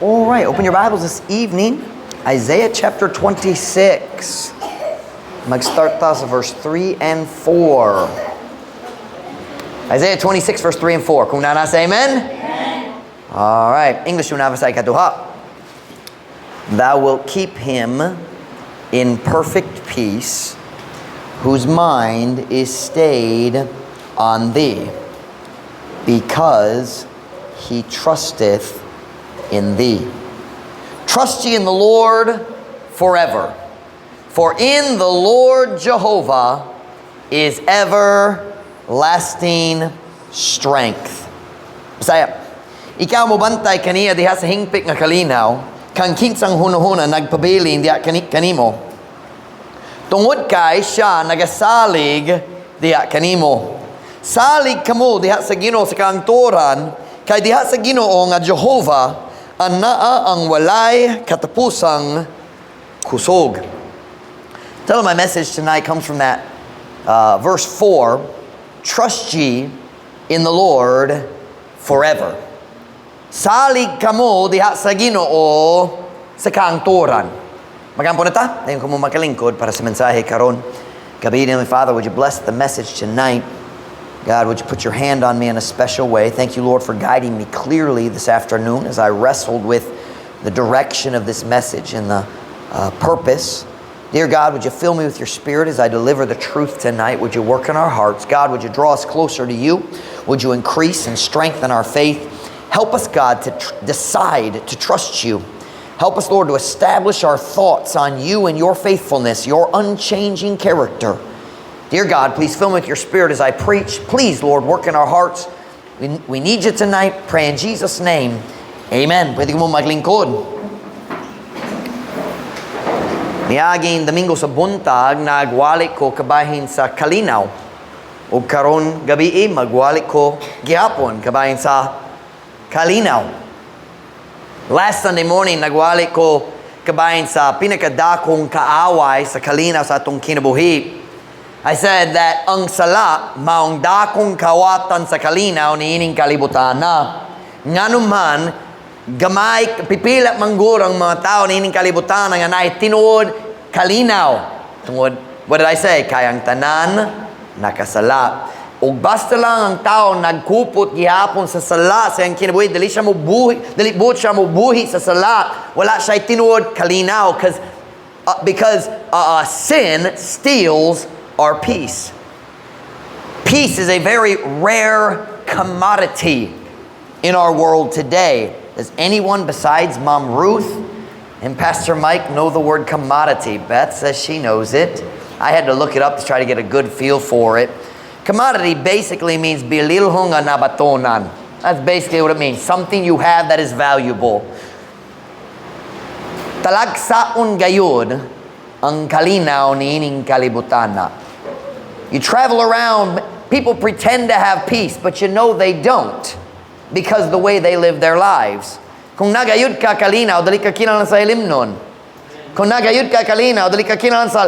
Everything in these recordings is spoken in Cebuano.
All right, open your Bibles this evening. Isaiah chapter 26. Mag-start ta sa verse 3 and 4. Isaiah 26, verse 3 and 4. Kung naa na, say amen. Amen. All right, English una sa ikaduha. Thou wilt keep him in perfect peace, whose mind is stayed on thee, because he trusteth in thee. Trust ye in the Lord forever, for in the Lord Jehovah is everlasting strength. Bisaya. Ikaw mobantay kaniya diha sa hingpit nga kalinaw, kang kinsang hunahuna nagpabilin diha kanimo. Tungod kay siya nagasalig diha kanimo. Salig kamo diha sa Ginoo sa kaangturan, kay diha sa Ginoo nga Jehovah anaa ang walay katapusang kusog. Title of my message tonight comes from that verse 4. Trust ye in the Lord forever. Salig kamo diha sa Ginoo sa kaangturan. Magampo na ta. Dayon kamo makalingkod para sa mensahe karon. Gabi, Heavenly Father, would you bless the message tonight? God, would you put your hand on me in a special way? Thank you, Lord, for guiding me clearly this afternoon as I wrestled with the direction of this message and the purpose. Dear God, would you fill me with your Spirit as I deliver the truth tonight? Would you work in our hearts? God, would you draw us closer to you? Would you increase and strengthen our faith? Help us, God, to decide to trust you. Help us, Lord, to establish our thoughts on you and your faithfulness, your unchanging character. Dear God, please fill me with your Spirit as I preach. Please, Lord, work in our hearts. We need you tonight. Pray in Jesus' name. Amen. Pwede mo maglingkod. Niaging Domingo sa buntag, nagwali ko kabahin sa Kalinaw. Ug karon gabi magwali ko gihapon kabahin sa Kalinaw. Last Sunday morning, nagwali ko kabahin sa pinakadakong kaaway sa kalinaw sa atong kinabuhi. I said that ang sala maong dakong kawatan sa kalinaw niining kalibutan na. Nganuman, gamay, pipila mangguro ang mga tao niining kalibutan nga naay tinuod kalinaw. Tungod, what did I say? Kay ang tanan nakasala. Ug basta lang ang tao nagkupot gihapon sa sala sa iyang kinabuhi, dili siya mo buhi, dili buot siya mo buhi sa sala. Wala siya tinuod kalinaw because sin steals our peace. Peace is a very rare commodity in our world today. Does anyone besides Mom Ruth and Pastor Mike know the word commodity? Beth says she knows it. I had to look it up to try to get a good feel for it. Commodity basically means bililhon nga nabatonan. That's basically what it means. Something you have that is valuable. Talagsaon gayud ang kalinaw niining kalibutana. You travel around, people pretend to have peace, but you know they don't because the way they live their lives. Kung naa gayud ka kalinaw, dili ka kinahanglan sa ilimnon. Kung naa gayud ka kalinaw, dili ka kinahanglan sa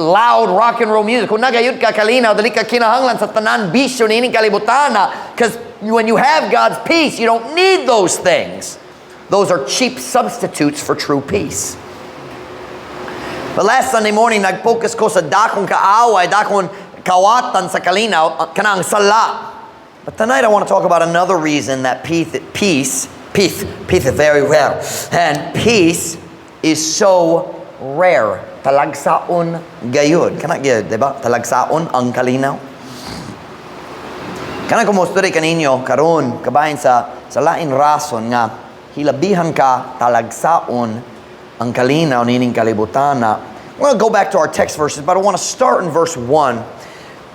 loud rock and roll music. Kung naa gayud ka kalinaw, dili ka kinahanglan sa tanan bisyo niining kalibutana. Because when you have God's peace, you don't need those things. Those are cheap substitutes for true peace. But last Sunday morning, nag-focus ko sa dakong kaaway, dakong kawatan sa kalinaw, kanang sala. But tonight I want to talk about another reason that peace, peace, peace, peace is very rare. And peace is so rare. Talagsaon gayud. Kana gyud, di ba? Talagsaon ang kalinaw. Kana ko mo kaninyo karon kabahin sa lain rason nga hilabihan ka talagsaon ang kalinaw nining kalibutana. We're going to go back to our text verses, but I want to start in verse 1.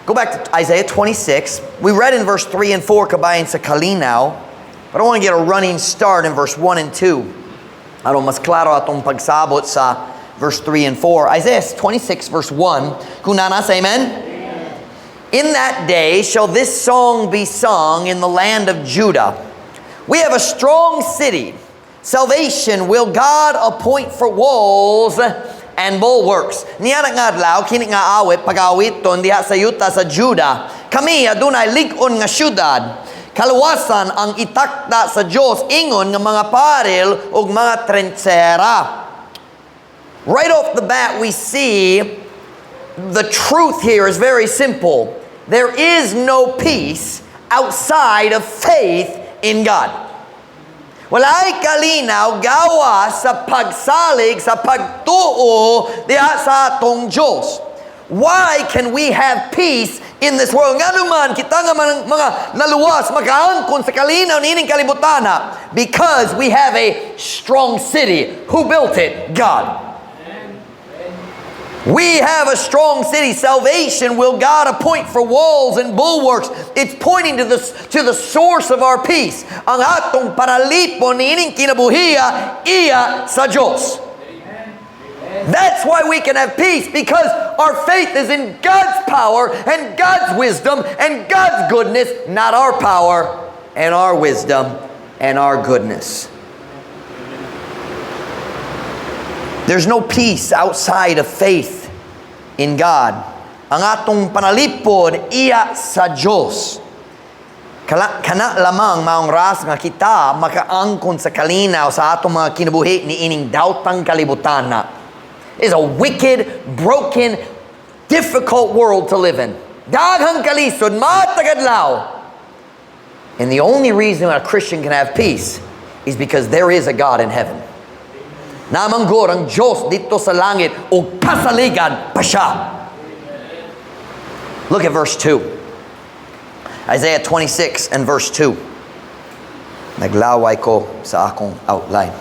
Go back to Isaiah 26. We read in verse 3 and 4 kabahin sa kalinaw, but I want to get a running start in verse 1 and 2. Aron mas klaro atong pagsabot sa verse 3 and 4. Isaiah 26 verse 1. Kung naa na, say amen? In that day shall this song be sung in the land of Judah. We have a strong city. Salvation will God appoint for walls and bulwarks. Niana nga adlaw, kini nga awit, pag-awiton diha sa yuta sa Judah. Kami adunay lig-on nga syudad. Kaluwasan ang itakda sa Dios ingon nga mga paril ug mga trentsera. Right off the bat, we see the truth here is very simple. There is no peace outside of faith in God. Walay kalinaw gawas sa pagsalig sa pagtuo diha sa atong Diyos. Why can we have peace in this world? Ngano man kita nga mga naluwas makaangkon sa kalinaw niining kalibutana? Because we have a strong city. Who built it? God. We have a strong city. Salvation will God appoint for walls and bulwarks. It's pointing to the source of our peace. Ang atong panalipon niining kinabuhia iya sa Diyos. That's why we can have peace, because our faith is in God's power and God's wisdom and God's goodness, not our power and our wisdom and our goodness. There's no peace outside of faith in God. Ang atong panalipod iya sa Diyos. Kana lamang maong ras nga kita makaangkon sa kalinaw sa atong mga kinabuhi ni ining daotang kalibutana. Is a wicked, broken, difficult world to live in. Daghang kalisod, matag adlaw. And the only reason a Christian can have peace is because there is a God in heaven. Naa man gud ang Diyos didto sa langit ug pasaligan pa siya. Look at verse 2. Isaiah 26 and verse 2. Naglaway ko sa akong outline.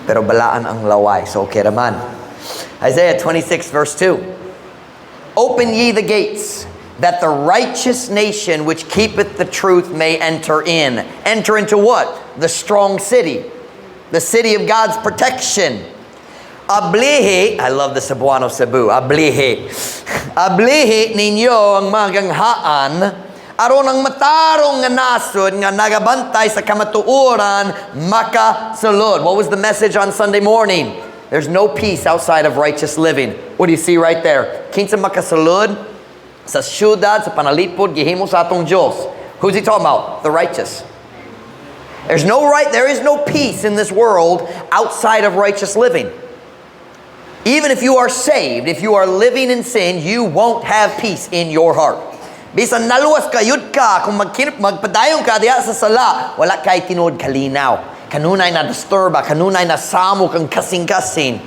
Pero balaan ang laway, so okay raman. Isaiah 26 verse 2. "Open ye the gates, that the righteous nation which keepeth the truth may enter in." Enter into what? The strong city. The city of God's protection. Ablihi, I love the Cebuano Cebu, ablihi. "Ablihi ninyo ang mga ganghaan, aron ang matarong nga nasod nga nagabantay sa kamatuoran makasulod." What was the message on Sunday morning? There's no peace outside of righteous living. What do you see right there? Kinsa makasulod sa syudad, sa panalipod, gihimo sa atong Diyos. Who's he talking about? The righteous. There is no peace in this world outside of righteous living. Even if you are saved, if you are living in sin, you won't have peace in your heart. Bisan naluwas ka, yud ka, kung magpadayon ka diha sa sala, wala kay tinuod kalinaw. Kanunay na disturba, kanunay na samok ang kasing-kasing.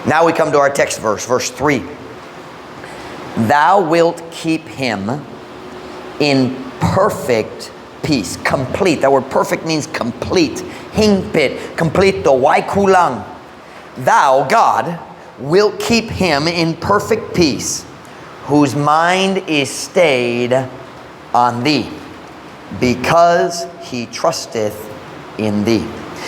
Now we come to our text verse, verse 3. "Thou wilt keep him in perfect peace." Complete. That word "perfect" means complete. Hingpit, kompleto, way kulang. "Thou, God, wilt keep him in perfect peace, whose mind is stayed on thee, because he trusteth in thee."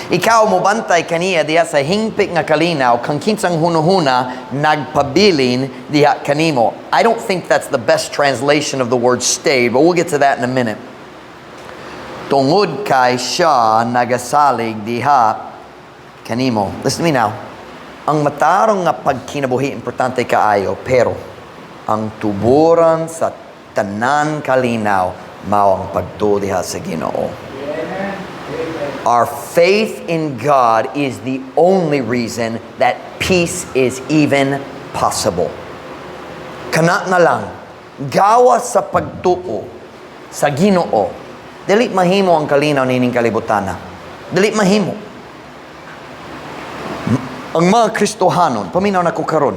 Ikaw mobantay kaniya diha sa hingpit nga kalinaw kang kinsang hunuhuna nagpabilin diha kanimo. I don't think that's the best translation of the word "stayed," but we'll get to that in a minute. Tungod kay siya nagasalig diha kanimo. Listen to me now. Ang matarong nga pagkinabuhi importante kaayo, pero ang tuburan sa tanan kalinaw mao ang pagtuo diha sa Ginoo. Our faith in God is the only reason that peace is even possible. Kana na lang, gawas sa pagtuo sa Ginoo, dili mahimo ang kalinaw nining kalibutana. Dili mahimo. Ang mga Kristohanon, paminaw na ko karon.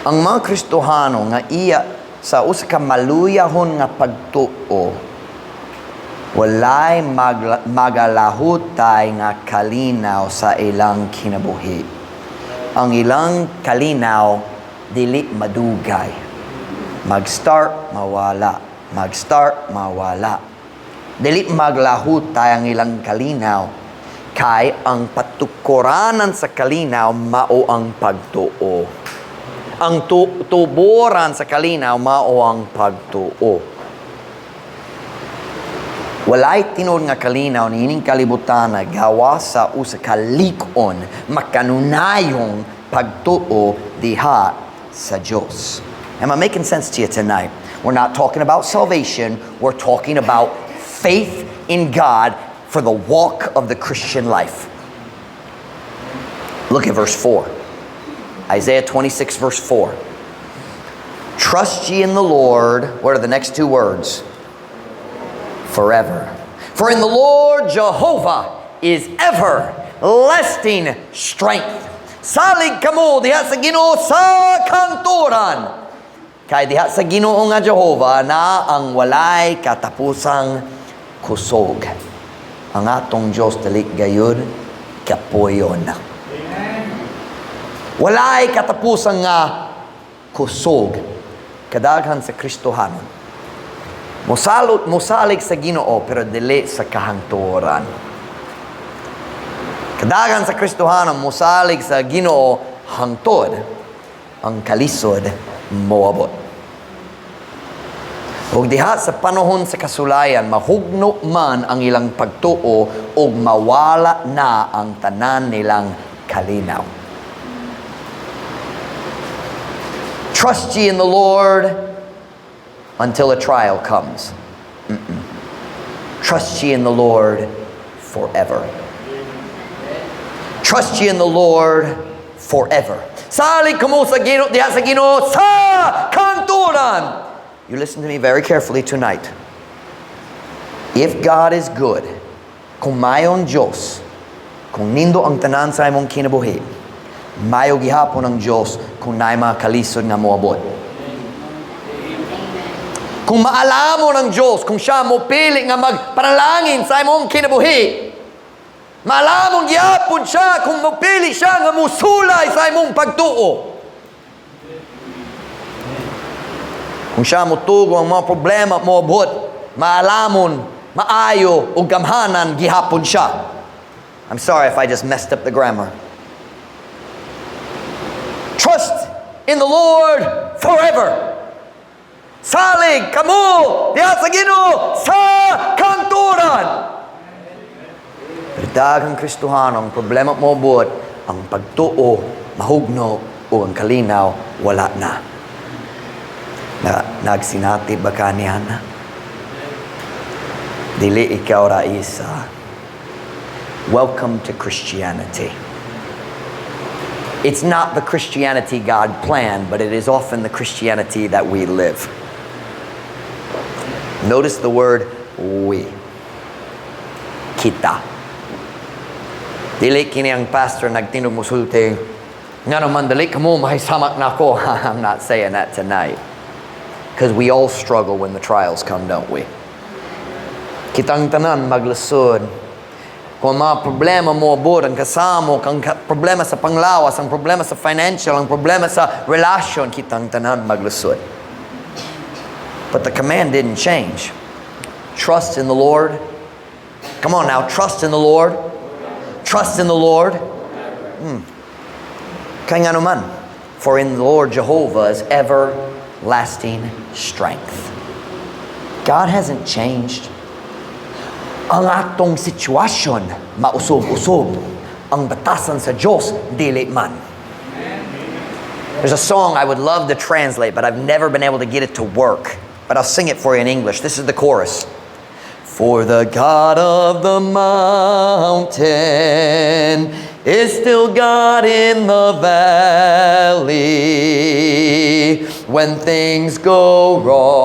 Ang mga Kristohano nga iya sa usa ka maluyahon nga pagtuo, walay magalahutay nga kalinaw sa ilang kinabuhi. Ang ilang kalinaw dili madugay. Mag-start, mawala. Mag-start, mawala. Dili maglahutay ang ilang kalinaw kay ang patukuranan sa kalinaw mao ang pagtuo. Ang tuboran sa kalinaw mao ang pagtuo. Walay tinuod nga kalinaw niining kalibutana gawas sa usa ka lik-on makanunayong pagtuo diha sa Dios. Am I making sense to you tonight? We're not talking about salvation. We're talking about faith in God for the walk of the Christian life. Look at verse 4. Isaiah 26, verse 4. "Trust ye in the Lord." What are the next two words? "Forever. For in the Lord Jehovah is everlasting strength." Salig kamo diha sa Ginoo sa kahangturan. Kay diha sa Ginoo nga Jehovah na ang walay katapusang kusog. Ang atong Diyos dili gayud kapoyon. Walay katapusan nga kusog. Kadaghan sa Kristohanon, mosalot, mosalig sa Ginoo pero dili sa kahangturan. Kadaghan sa Kristohanon mosalig sa Ginoo hangtod ang kalisod moabot. Ug diha sa panahon sa kasulayan, mahugno man ang ilang pagtuo ug mawala na ang tanan nilang kalinaw. Trust ye in the Lord until a trial comes. Trust ye in the Lord forever. Trust ye in the Lord forever. Salig kamo sa Ginoo diha sa Ginoo sa kahangturan. You listen to me very carefully tonight. If God is good, kung maayo ang Diyos, kung nindo ang tanan sa imong kinabuhi, mayo gihapon ang Diyos kung naay mga kalisod nga moabot. Kung maalamon ang Diyos, kung siya mo pili nga magpanalangin sa imong kinabuhi, maalamon gihapon siya kung mopili siya nga musulay sa imong pagtuo. Kung siya motugo ang mga problema moabot, maalamon, maayo ug gamhanan gihapon siya. I'm sorry if I just messed up the grammar. Trust in the Lord forever. Salig kamo diha sa Ginoo sa kahangturan. Pero daghang Kristohano, ang problema moabot, ang pagtuo, mahugno, o ang kalinaw, wala na. Na nagsinati ba ka niana? Dili ikaw ra isa. Welcome to Christianity. It's not the Christianity God planned, but it is often the Christianity that we live. Notice the word "we." Kita. Dili kini ang pastor nagtinog musulti. Nga naman, dili kamo mahisamak nako. I'm not saying that tonight. Because we all struggle when the trials come, don't we? Kitang tanan maglasod. Kung ang mga problema moabot, ang kasamok, ang problema sa panglawas, ang problema sa financial, ang problema sa relasyon, kitang tanan maglasod. But the command didn't change. Trust in the Lord. Come on now, trust in the Lord. Trust in the Lord. Kaya nga naman, for in the Lord Jehovah is everlasting strength. God hasn't changed. Ang atong sitwasyon, mausob-usob. Ang batasan sa Diyos, dili man. There's a song I would love to translate, but I've never been able to get it to work. But I'll sing it for you in English. This is the chorus. For the God of the mountain is still God in the valley. When things go wrong,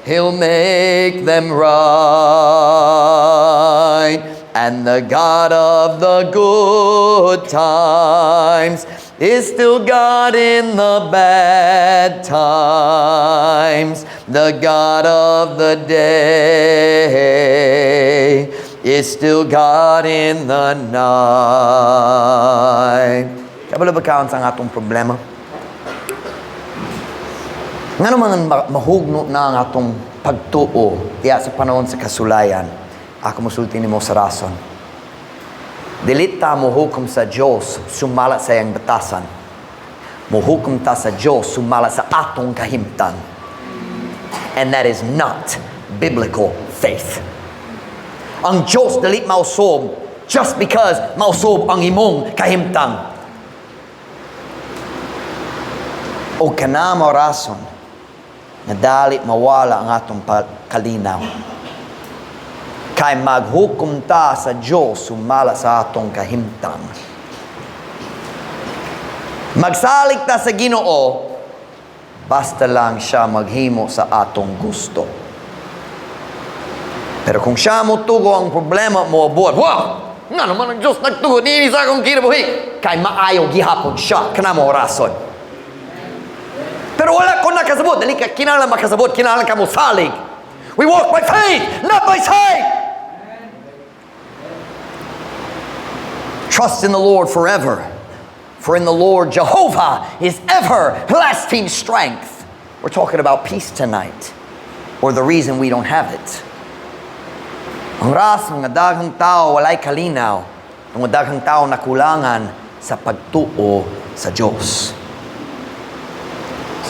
He'll make them right. And the God of the good times is still God in the bad times. The God of the day is still God in the night. Kabalo ba ka sa atong problema? Nga naman mahugno na ang atong pagtuo diya sa panahon sa kasulayan? Ako musulti nimo sa rason. Dili ta mohukom sa Diyos sumala sa iyang batasan. Mohukom ta sa Diyos sumala sa atong kahimtang. And that is not biblical faith. Ang Diyos dili mausob just because mausob ang imong kahimtang. O kana mao rason nga dali mawala ang atong kalinaw. Kay maghukom ta sa Diyos sumala sa atong kahimtang. Magsalig ta sa Ginoo basta lang siya maghimo sa atong gusto. Pero kung siya motugot ang problema moabot, wow! Nga naman ang Diyos nagtugot niini sa akong kinabuhi. Kay maayo gihapon siya, kana mao rason. Pero wala ko nakasabot. Dili ka kinahanglan makasabot, kinahanglan ka mosalig. We walk by faith, not by sight. Trust in the Lord forever. For in the Lord Jehovah is everlasting strength. We're talking about peace tonight, or the reason we don't have it. Ang rason nga daghang tao walay kalinaw, ang daghang tao nakulangan sa pagtuo sa Diyos.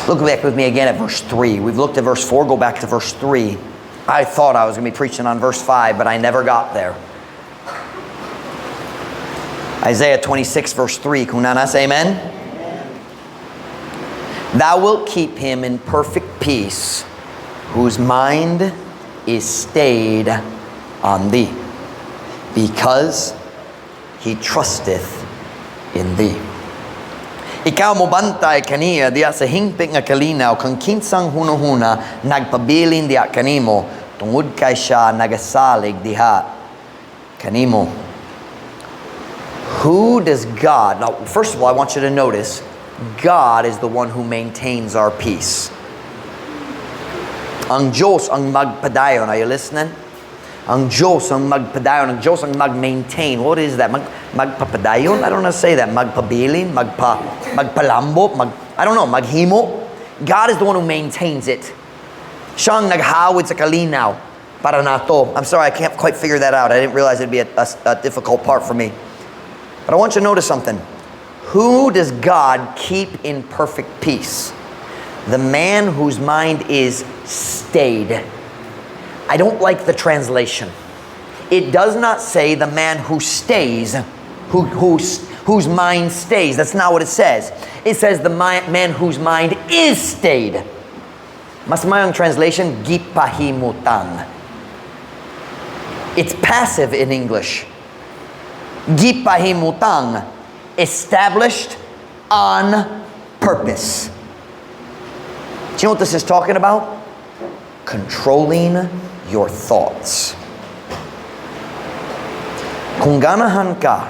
Look back with me again at verse 3. We've looked at verse 4. Go back to verse 3. I thought I was going to be preaching on verse 5, but I never got there. Isaiah 26, verse 3. Kung naa na, say amen. Thou wilt keep him in perfect peace, whose mind is stayed on thee, because he trusteth in thee. Ikaw mobantay kaniya diya sa hingpit nga kalinaw kang kinsang hunahuna nagpabilin diya kanimo tungod kay siya nagasalig diha kanimo. Who does God, now first of all, I want you to notice, God is the one who maintains our peace. Ang Diyos ang magpadayon. Are you listening? Ang Diyos ang magpadayon. Ang Diyos ang mag-maintain. What is that? Magpapadayon? I don't know how to say that. Magpabilin? Magpalambo? I don't know. Maghimo? God is the one who maintains it. Siya ang naghawid sa kalinaw para nato. I'm sorry, I can't quite figure that out. I didn't realize it'd be a difficult part for me. But I want you to notice something. Who does God keep in perfect peace? The man whose mind is stayed. I don't like the translation. It does not say the man who stays, whose mind stays. That's not what it says. It says the man whose mind is stayed. Mas maayong translation, gipahimutang. It's passive in English. Gipahimutang, established on purpose. Do you know what this is talking about? Controlling your thoughts. Kung ganahan ka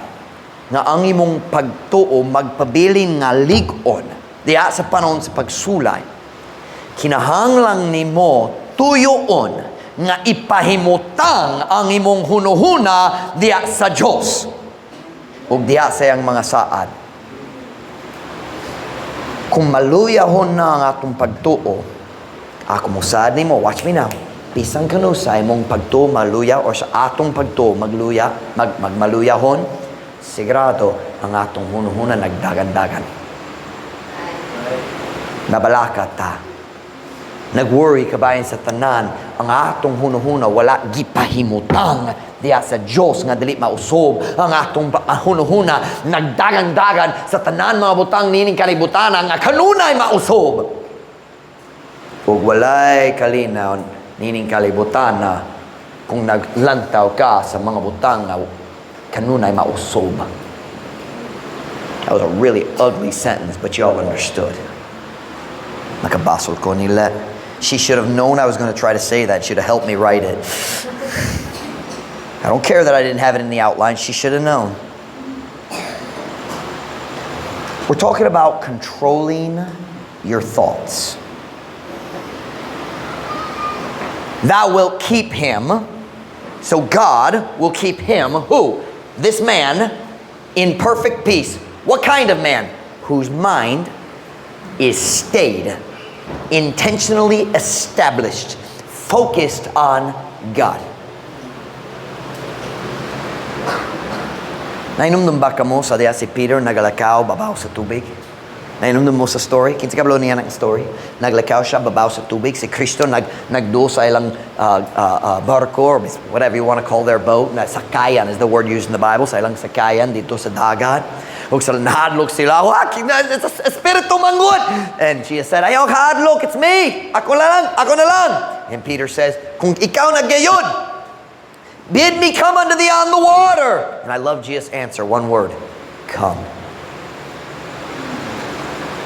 nga ang imong pagtuo magpabilin nga lig-on diha sa panahon sa pagsulay, kinahanglan nimo tuyoon nga ipahimutang ang imong hunuhuna diha sa Dios ug diha sa iyang mga saad. Kung maluyahon na ang atong pagtuo, ako mosaad nimo, watch me now. Bisan kanusay imong pagtuo maluya or sa atong pagtuo magluya, magmaluyahon, sigurado ang atong hunuhuna nagdagan-dagan. Nabalaka ta. Nag-worry ka bahin sa tanan, ang atong hunuhuna wala gipahimutang diha sa Dios nga dili mausob. Ang atong hunuhuna nagdagan-dagan sa tanan mga butang nining kalibutan nga kanunay mausob. Ug walay kalinaw nining kalibutan na kung naglantaw ka sa mga butang nga kanunay mausob. That was a really ugly sentence, but you all understood. Nakabasol ko nila. She should have known I was going to try to say that. She'd have helped me write it. I don't care that I didn't have it in the outline. She should have known. We're talking about controlling your thoughts. Thou wilt keep him. So God will keep him, who? This man, in perfect peace. What kind of man? Whose mind is stayed, intentionally established, focused on God. Nainumdum ba kamo sa diya si Peter nagalakaw babaw sa tubig? Nahinumdum mo sa story? Kinsa kabalo niya ng story? Naglakaw siya babaw sa tubig. Si Kristo nagduol sa ilang barko or whatever you want to call their boat. Na sakayan is the word used in the Bible. Sa ilang sakayan didto sa dagat. Ug sa nahadlok sila. "Wah, it's a espiritu man gud." And Jesus said, "Ayaw kahadlok, it's me. Ako na lang, ako na lang." And Peter says, "Kung ikaw na gayud, bid me come unto thee on the water." And I love Jesus' answer, one word, "Come."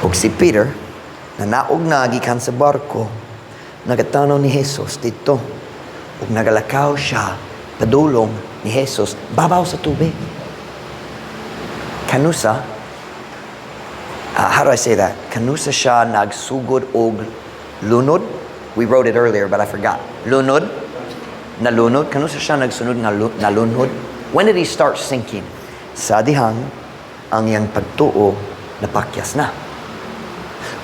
Ug si Peter, nanaog na gikan sa barko, nagatanaw ni Jesus didto. Ug nagalakaw siya, padulong ni Jesus, babaw sa tubig. Kanusa, how do I say that? Kanusa siya nagsugod og lunod. We wrote it earlier, but I forgot. Lunod. Nalunod. Kanusa siya nagsunod nga nalunod? When did he start sinking? Sa dihang ang iyang pagtuo napakyas na.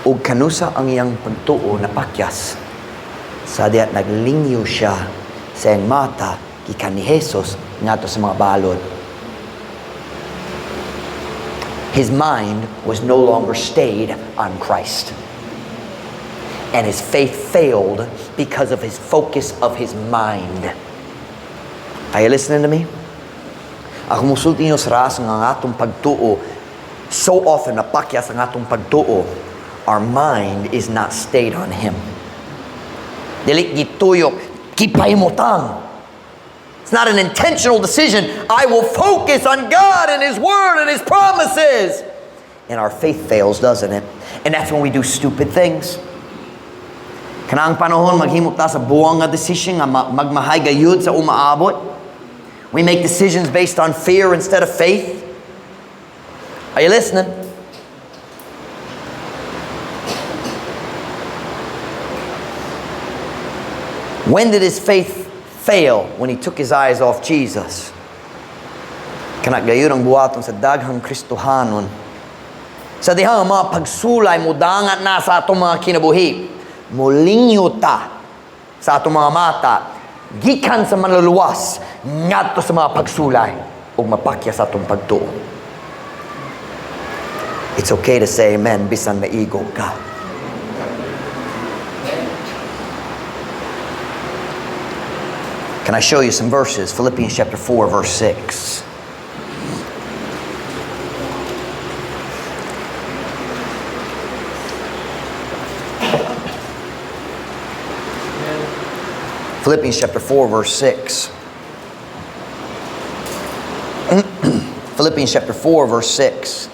Ug kanusa ang iyang pagtuo napakyas? Sa diha naglingyo siya sa iyang mata gikan ni Jesus ngadto sa mga balod. His mind was no longer stayed on Christ. And his faith failed because of his focus of his mind. Are you listening to me? Ako musulti niyo sa rason nga ang atong pagtuo, so often napakyas ang atong pagtuo, our mind is not stayed on Him. Dili gituyok, gipahimutang. It's not an intentional decision. I will focus on God and His Word and His promises. And our faith fails, doesn't it? And that's when we do stupid things. Kanang panahon, maghimo ta sa buwang nga decision nga magmahay gayud sa umaabot. We make decisions based on fear instead of faith. Are you listening? When did his faith fail? When he took his eyes off Jesus. Kana gayud ang buhaton sa daghang Kristohanon. Sa dihang ang mga pagsulay mudangat na sa atong mga kinabuhi. Mulingyo ta sa atong mga mata gikan sa manluluwas ngadto sa mga pagsulay ug mapakya sa atong pagtuo. It's okay to say amen bisan maigo ka. Can I show you some verses? Philippians chapter 4, verse 6. Philippians chapter 4, verse 6. Philippians chapter 4, verse 6.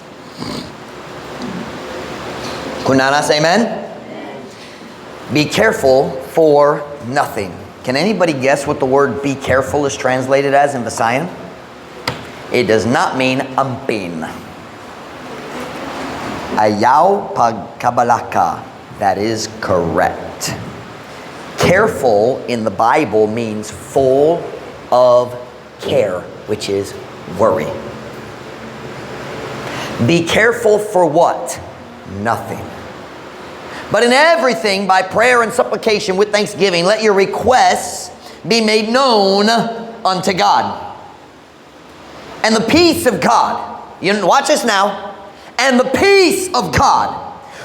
Kung naa na, say amen? Be careful for nothing. Can anybody guess what the word "be careful" is translated as in Visayan? It does not mean ampin. Ayaw pagkabalaka. That is correct. Careful in the Bible means full of care, which is worry. Be careful for what? Nothing. But in everything, by prayer and supplication with thanksgiving, let your requests be made known unto God. And the peace of God, you watch this now, and the peace of God,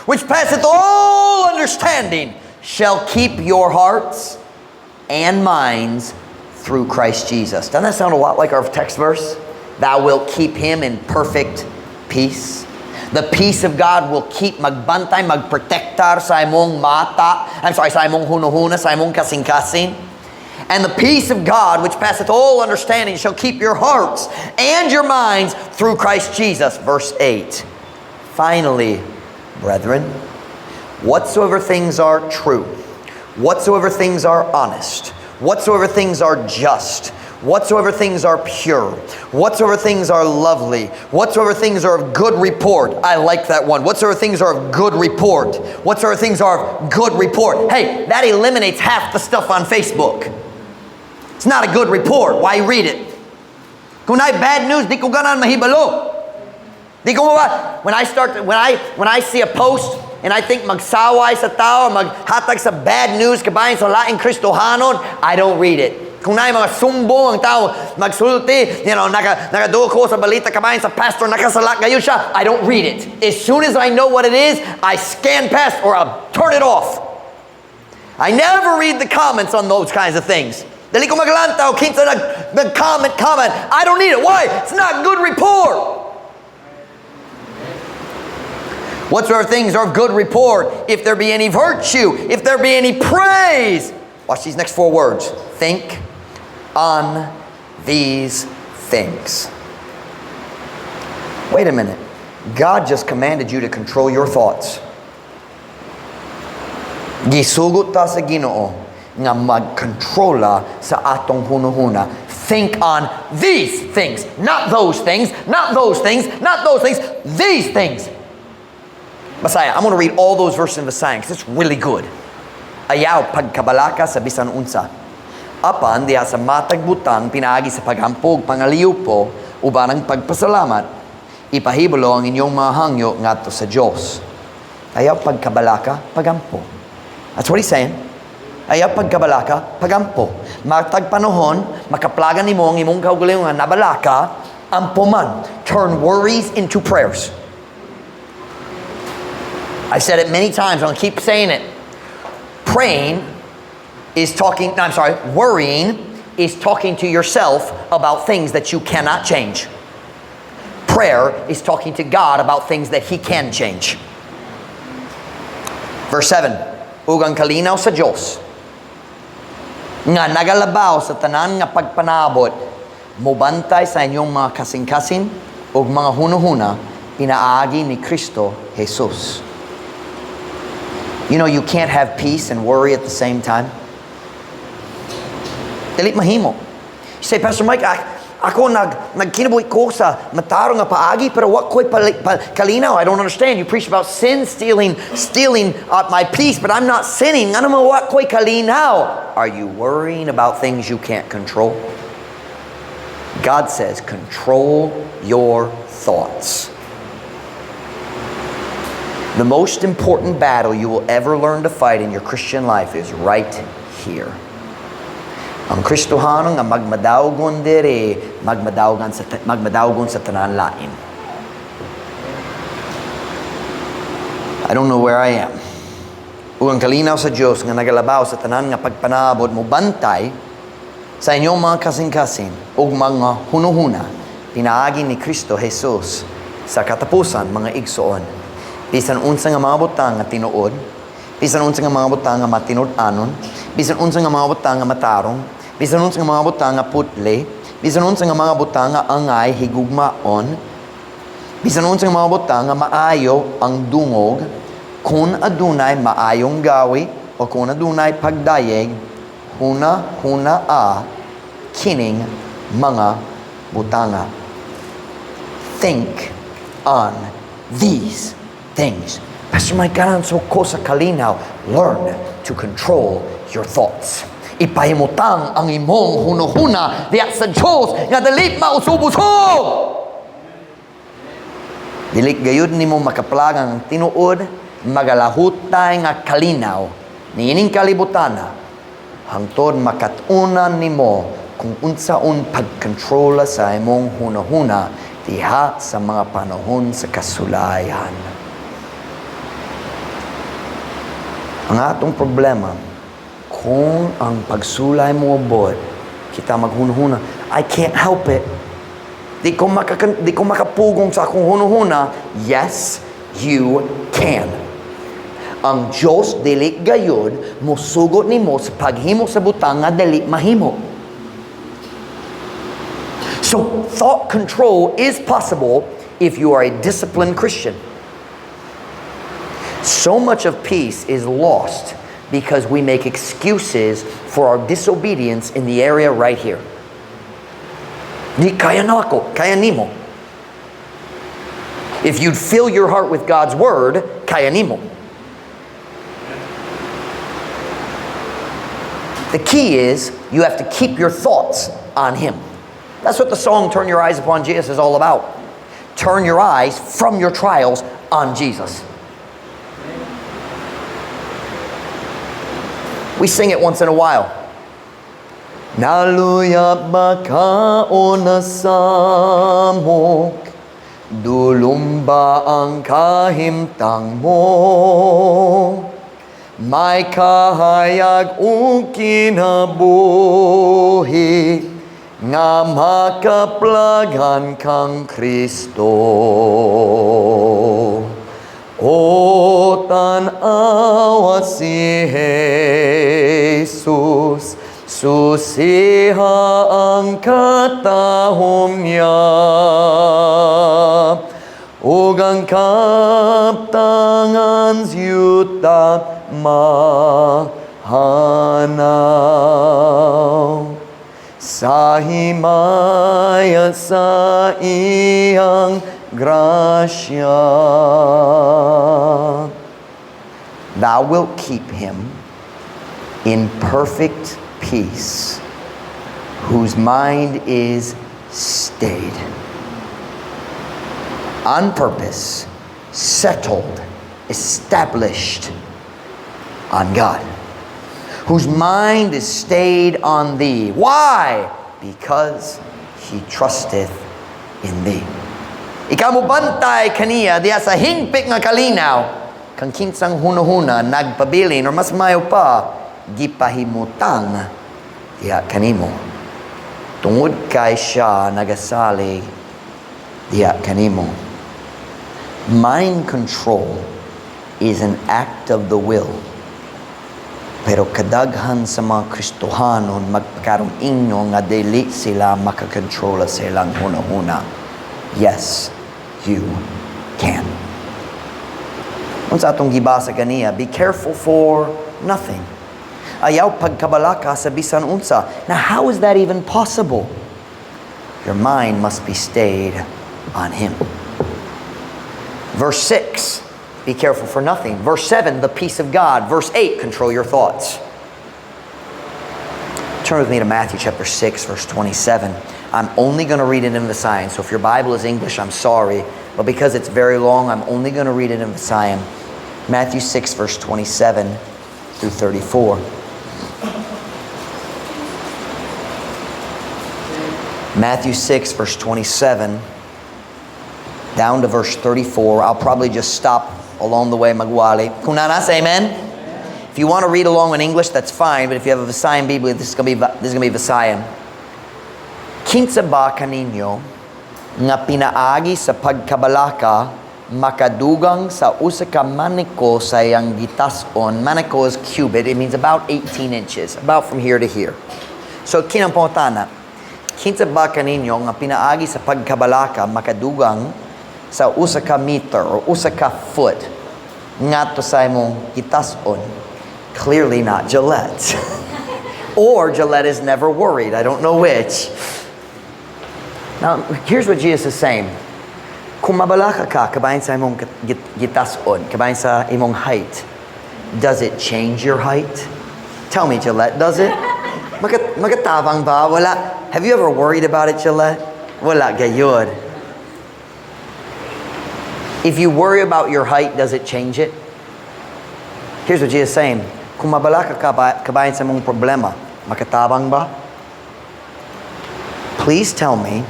which passeth all understanding, shall keep your hearts and minds through Christ Jesus. Doesn't that sound a lot like our text verse? Thou wilt keep him in perfect peace. The peace of God will keep, magbantay, magprotektar sa imong mata, I'm sorry, sa imong hunuhuna, sa imong kasing-kasing. And the peace of God, which passeth all understanding, shall keep your hearts and your minds through Christ Jesus. Verse 8. Finally, brethren, whatsoever things are true, whatsoever things are honest, whatsoever things are just, whatsoever things are pure, whatsoever things are lovely, whatsoever things are of good report. I like that one. Whatsoever things are of good report. Whatsoever things are of good report. Hey, that eliminates half the stuff on Facebook. It's not a good report. Why read it? Kung naay bad news, di ko ganahan mahibalo. Di ko mawa. When I start, to, when I see a post and I think magsaway sa tao, maghatag sa bad news, kabahin sa laing Kristohanon, I don't read it. Kung naay mga sumbong ang tao, magsulti, nakaduol ko sa balita kabahin sa pastor, nakasala gayud siya, I don't read it. As soon as I know what it is, I scan past or I'll turn it off. I never read the comments on those kinds of things. Dili ko maglantaw, kinsa nag-comment, comment. I don't need it. Why? It's not good report. Whatsoever things are of good report, if there be any virtue, if there be any praise. Watch these next four words. Think on these things. Wait a minute. God just commanded you to control your thoughts. Gisugot ta sa Ginoo nga magkontrola sa atong hunuhuna. Think on these things, not those things, not those things, not those things, these things. Bisaya, I'm going to read all those verses in Visayan because it's really good. Ayaw pagkabalaka sa bisan unsa. Apan diha sa matag butang pinaagi sa pagampo ug pangaliwpo uban ang pagpasalamat, ipahibalo ang inyong mga hangyo ngadto sa Dios. Ayaw pagkabalaka, pagampo. That's what he's saying. Ayaw pagkabalaka, pagampo. Matag panahon, makaplagan nimo ang imong kaugalingon nga nabalaka, ampo man. Turn worries into prayers. I've said it many times, I'm going to keep saying it. Praying is talking, no, I'm sorry, worrying is talking to yourself about things that you cannot change. Prayer is talking to God about things that He can change. Verse 7, ug ang kalinaw sa Diyos, nga nagalabaw sa tanan nga pagpanabot, mobantay sa inyong mga kasing-kasing ug mga hunuhuna, pinaagi ni Kristo Jesus. You know, you can't have peace and worry at the same time. Dili mahimo. You say, "Pastor Mike, ako nagkinabuhi ko sa matarong nga paagi, pero wa ko'y kalinaw. I don't understand. You preach about sin stealing my peace, but I'm not sinning. Ngano man wa ko'y kalinaw?" Are you worrying about things you can't control? God says, control your thoughts. The most important battle you will ever learn to fight in your Christian life is right here. Ang Kristohano nga magmadawgon diri, magmadawgon sa tanan lain. I don't know where I am. Ug ang kalinaw sa Dios nga nagalabaw sa tanan nga pagpanabot mobantay sa inyong mga kasing-kasing ug mga hunuhuna pinaagi ni Kristo Jesus. Sa katapusan, mga igsoon, bisan unsa nga mga butang nga tinuod, bisan unsa nga mga butang nga matinud-anon, bisan unsa nga mga butang nga matarong, bisan unsa nga mga butang nga putli, bisan unsa nga mga butang nga angay higugmaon, bisan unsa nga mga butang nga maayo ang dungog, kung adunay maayong gawi o kung adunay pagdayeg, huna-hunaa kining mga butanga. Think on these things. "Pastor Mike, ganahan so ko sa kalinaw." Learn to control your thoughts. Ipahimutang ang imong hunuhuna diya sa Diyos nga dili mausub-usub. Dili gayud nimo makaplagang ang tinuod, magalahutay nga kalinaw niining kalibutana hangtod makat-unan nimo kung unsaon pagkontrola sa imong hunahuna diha sa mga panahon sa kasulayan. Ang atong problema, kung ang pagsulay mo abot, kita maghunahuna, "I can't help it. Di ko makapugong sa akong hunuhuna." Yes, you can. Ang Diyos dili gayud musugot nimo sa paghimo sa butang nga dili mahimo. So, thought control is possible if you are a disciplined Christian. So much of peace is lost because we make excuses for our disobedience in the area right here. Di kaya nako, kaya nimo. If you'd fill your heart with God's word, kaya nimo. The key is you have to keep your thoughts on Him. That's what the song Turn Your Eyes Upon Jesus is all about. Turn your eyes from your trials on Jesus. We sing it once in a while. Naluyap ba ka o nasamok? Dulom ba ang kahimtang mo? May kahayag o kinabuhi nga makaplagan kang Kristo. O tan-awa si Jesus, susiha ang katahom niya. Ug ang kaptangan yuta mahanaw. Sa himaya sa iyang grasya. Thou wilt keep him in perfect peace, whose mind is stayed. On purpose, settled, established on God. Whose mind is stayed on thee. Why? Because he trusteth in thee. Ikaw mo bantay kaniya diya sa hingpit nga kalinaw kang kinsang hunahuna nagpabilin or mas mayo pa gipahimutang diha kanimo tungod kay siya nagasalig diha kanimo. Mind control is an act of the will. Pero kadaghan sa mga Kristohanon magpakarong ingno nga dili sila makakontrola sa ilang hunahuna. Yes, you can. Unsa atong gibasa ganiya, be careful for nothing. Ayaw pagkabalaka sa bisan unsa. Now, how is that even possible? Your mind must be stayed on Him. Verse 6, be careful for nothing. Verse 7, the peace of God. Verse 8, control your thoughts. Turn with me to Matthew chapter 6, verse 27. I'm only going to read it in Visayan, so if your Bible is English, I'm sorry. But because it's very long, I'm only going to read it in Visayan. Matthew 6, verse 27 through 34. Matthew 6, verse 27 down to verse 34. I'll probably just stop along the way, magwali. Kung naa na, say amen. If you want to read along in English, that's fine. But if you have a Visayan Biblia, this is gonna be Visayan. Kinsa ba kaninyo nga pinaagi sa pagkabalaka makadugang sa usa ka maniko sa iyang gitas-on? Maniko is cubit. It means about 18 inches, about from here to here. So kinang pangutana, kinsa ba kaninyo nga pinaagi sa pagkabalaka makadugang sa usa ka meter or usa ka foot ngadto sa imong gitas-on? Clearly not Gillette. Or Gillette is never worried. I don't know which. Now, here's what Jesus is saying. Kung mabalaka ka, kabahin sa imong gitas-on, kabahin sa imong height, does it change your height? Tell me, Gillette, does it? Magatabang ba? Wala. Have you ever worried about it, Gillette? Wala, gayud. If you worry about your height, does it change it? Here's what Jesus is saying. Kung mabalaka ka ba, kabahin sa imong problema, makatabang ba? Please tell me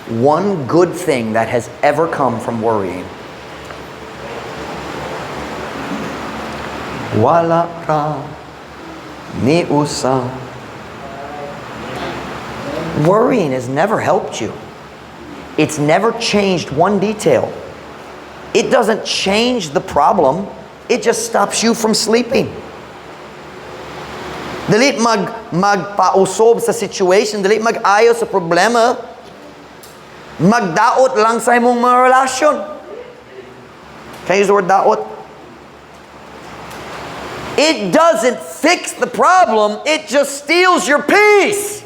one good thing that has ever come from worrying. Wala ra ni usa. Worrying has never helped you. It's never changed one detail. It doesn't change the problem. It just stops you from sleeping. Dili magpausob sa situation, dili mag-ayo sa problema, magdaot lang sa imong mga relasyon. Can I use the word daot? It doesn't fix the problem, it just steals your peace.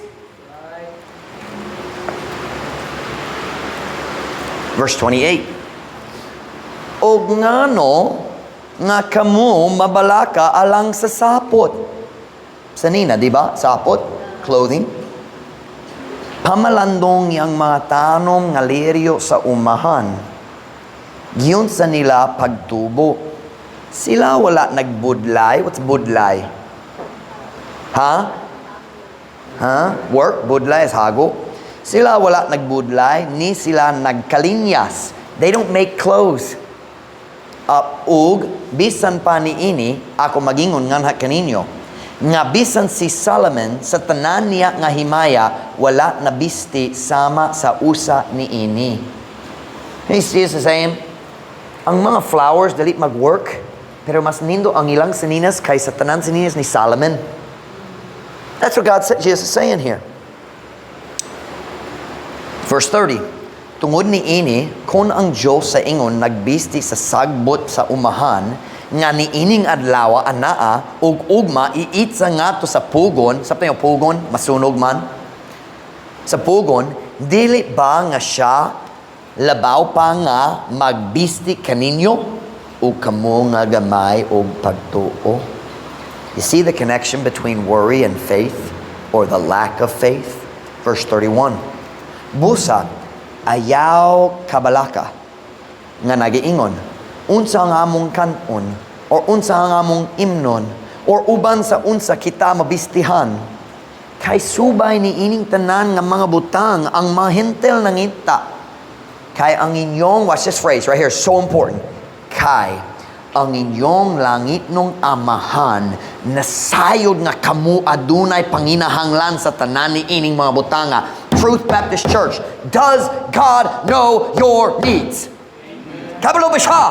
Verse 28. Og ngano nga kamo mabalaka alang sa sapot. Sanina, di ba? Sapot, clothing. Pamalandong yang mga tanom nga liryo sa umahan. Giyon sa nila pagtubo. Sila wala nagbudlay. What's budlay? Ha? Huh? Work, budlay is hago. Sila wala nagbudlay, ni sila nagkalinyas. They don't make clothes. Ug bisan pa niini ako magingon nganha kaninyo nga bisan si Solomon sa tanan niya nga himaya wala nabisti sama sa usa niini. You see Jesus saying, ang mga flowers dili mag-work, pero mas nindo ang ilang sininas kaysa tanan sininas ni Solomon. That's what God said, Jesus is saying here. Verse 30. Tungod ni ini, kung ang Diyos sa ingon nagbisti sa sagbot sa umahan, nga niining adlaw anaa ug ugma iitsa ngadto sa pugon, sa yung pugon, masunog man. Sa pugon, dili ba nga siya labaw pa nga magbisti kaninyo o kamo nga gamay og pagtuo? You see the connection between worry and faith, or the lack of faith? Verse 31. Busa, ayaw kabalaka nga nagiingon, unsa ang among kanon, or unsa ang among imnon, or uban sa unsa kita mabistihan. Kay subay ni ining tanan nga mga butang ang mga Hentil nangita. Kay ang inyong, watch this phrase right here, so important. Kay ang inyong langitnong Amahan nasayod nga kamo adunay panginahanglan sa tanan ni ining mga butanga. Truth Baptist Church, does God know your needs? Kabalo ba siya?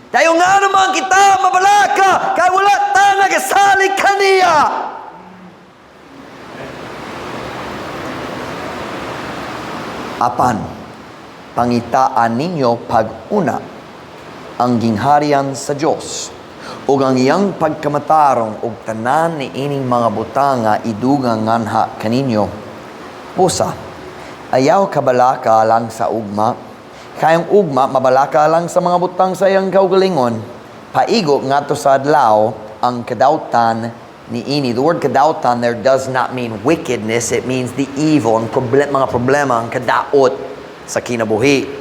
Dayon nga naman kita mabalaka kay wala ta nagasalig kaniya. Apan, pangitaan ninyo pag-una ang gingharian sa Dios ug ang iyang pagkamatarong, ug tanan ni ining mga butanga idugang nganha kaninyo. Busa, ayaw kabalaka lang sa ugma. Kay ang ugma mabalaka lang sa mga butang sa iyang kaugalingon. Paigo ngadto sa adlaw ang kadautan ni ini. The word "kadautan" there does not mean wickedness, it means the evil, ang problem, mga problema, ang kadaot sa kinabuhi.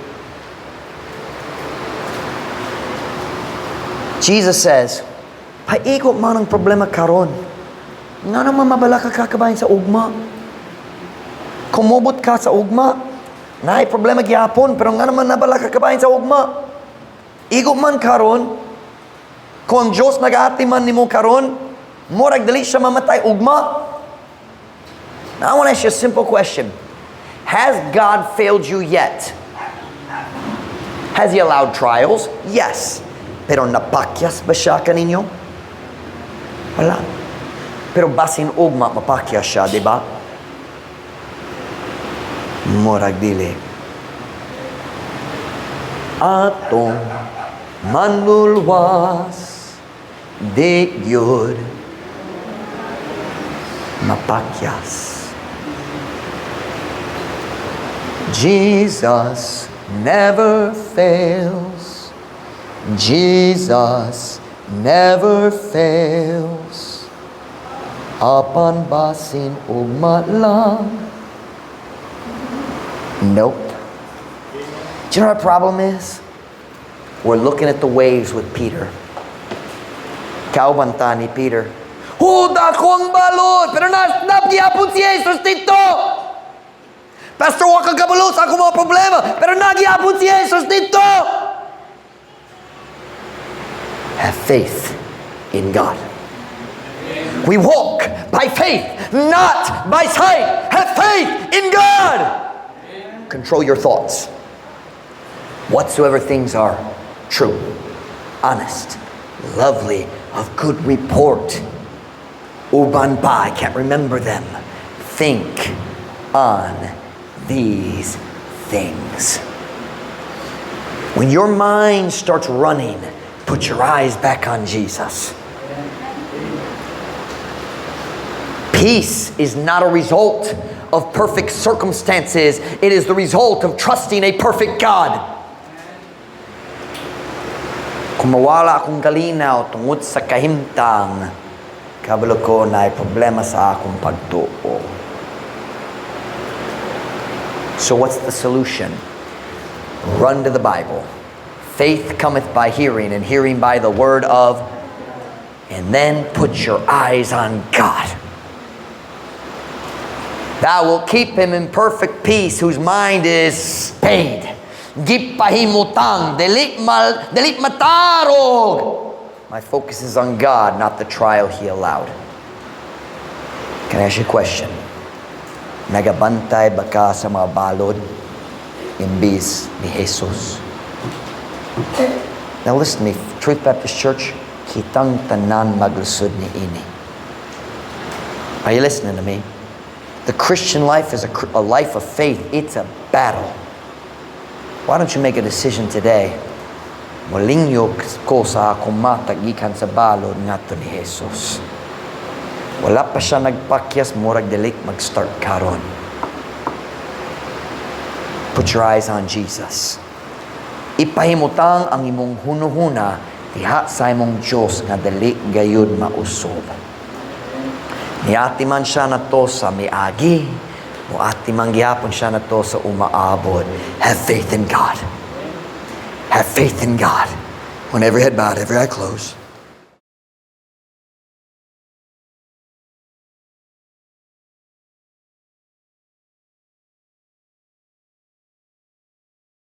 Jesus says, paigo man ang problema karon. Nga naman mabalaka ka kabahin sa ugma? Kumubot ka sa ugma. Naay problema gyapon, pero nga naman nabalaka kabahin sa ugma? Igo man karon, kung ang Diyos nag-ati man nimo karon, murag dili siya mamatay ugma. Now I want to ask you a simple question. Has God failed you yet? Has He allowed trials? Yes. Pero napakyas ba siya kaninyo? Wala. Pero basin ugma, mapakyas siya, di ba? Murag dili. Atong Manlulwas di gyud mapakyas. Jesus never fails. Jesus never fails. Apan basin ugma lang. Nope. Do you know what our problem is? We're looking at the waves with Peter. Kauban ta ni Peter. Oh, dako ang balot! Pero naa gyapon si Jesus didto! Pastor, wa ka kabalo sa akong mga problema, pero naa gyapon si Jesus didto! Have faith in God. We walk by faith, not by sight. Have faith in God. Control your thoughts. Whatsoever things are true, honest, lovely, of good report. Uban pa, I can't remember them. Think on these things. When your mind starts running, put your eyes back on Jesus. Peace is not a result of perfect circumstances. It is the result of trusting a perfect God. Kung mawala akong kalinaw tungod sa kahimtang, kabalo ko naay problema sa akong pagtuo. So what's the solution? Run to the Bible. Faith cometh by hearing, and hearing by the word of, and then put your eyes on God. Thou wilt keep him in perfect peace whose mind is stayed. Gipahimutang, dili, mal, dili matarog. My focus is on God, not the trial He allowed. Can I ask you a question? Nagabantay ba ka sa mga balod imbis ni Jesus? Now listen to me, Truth Baptist Church, kitang tanan maglusod niini. Are you listening to me? The Christian life is a life of faith. It's a battle. Why don't you make a decision today? Molingyo ko sa akong mata gikan sa balod ngadto ni Jesus. Wala pa siya nagpakyas, murag dili mag-start karon. Put your eyes on Jesus. Ipahimutang ang imong hunuhuna diha sa imong Diyos nga dili gayud mausob. Niati man siya nato sa miagi, moati man gihapon siya nato sa umaabot. Have faith in God. Have faith in God. When every head bowed, every eye closed.